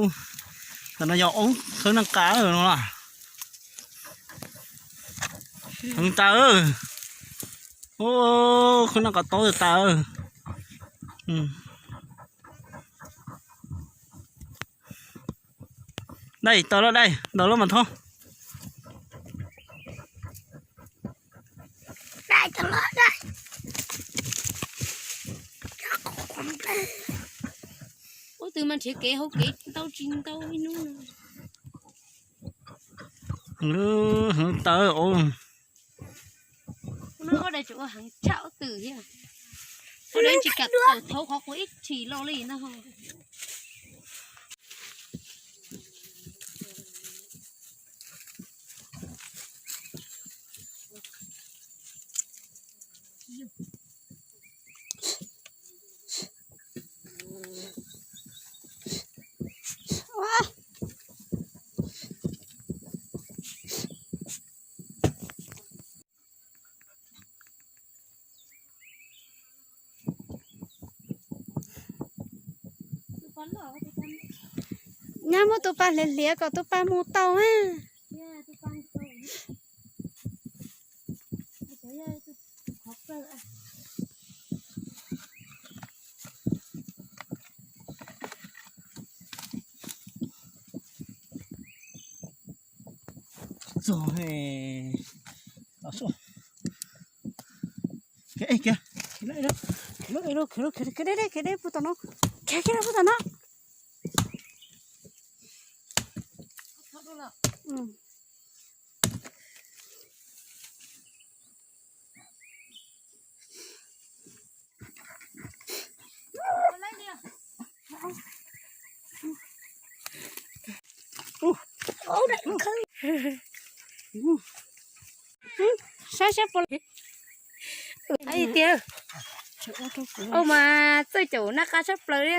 Ntawm no yog aub khawb naj qa no. Heev tas. Khawb naj qa taub tas. Dai, tau lawm dai, ntau lawm mas thob. Ub, twb mas nrhiav kev hauv kev ntau tsis ntau ib hnub no. Heev tas. Ub, no ob daim tseem ua heev tshaj ob twm thiab. Ob daim tsis kam tawm thaum qhov quav ib tshim los li no. Nyab muab tus pas hliav hliav kom tus pas mus tau a. Txog he. Khiav, khiav, khiav, khiav puag tom no, khiav, khiav puag tom no. Saib sab plaws. Tiag. Ua mas txawj caum naj qa sab plaws li.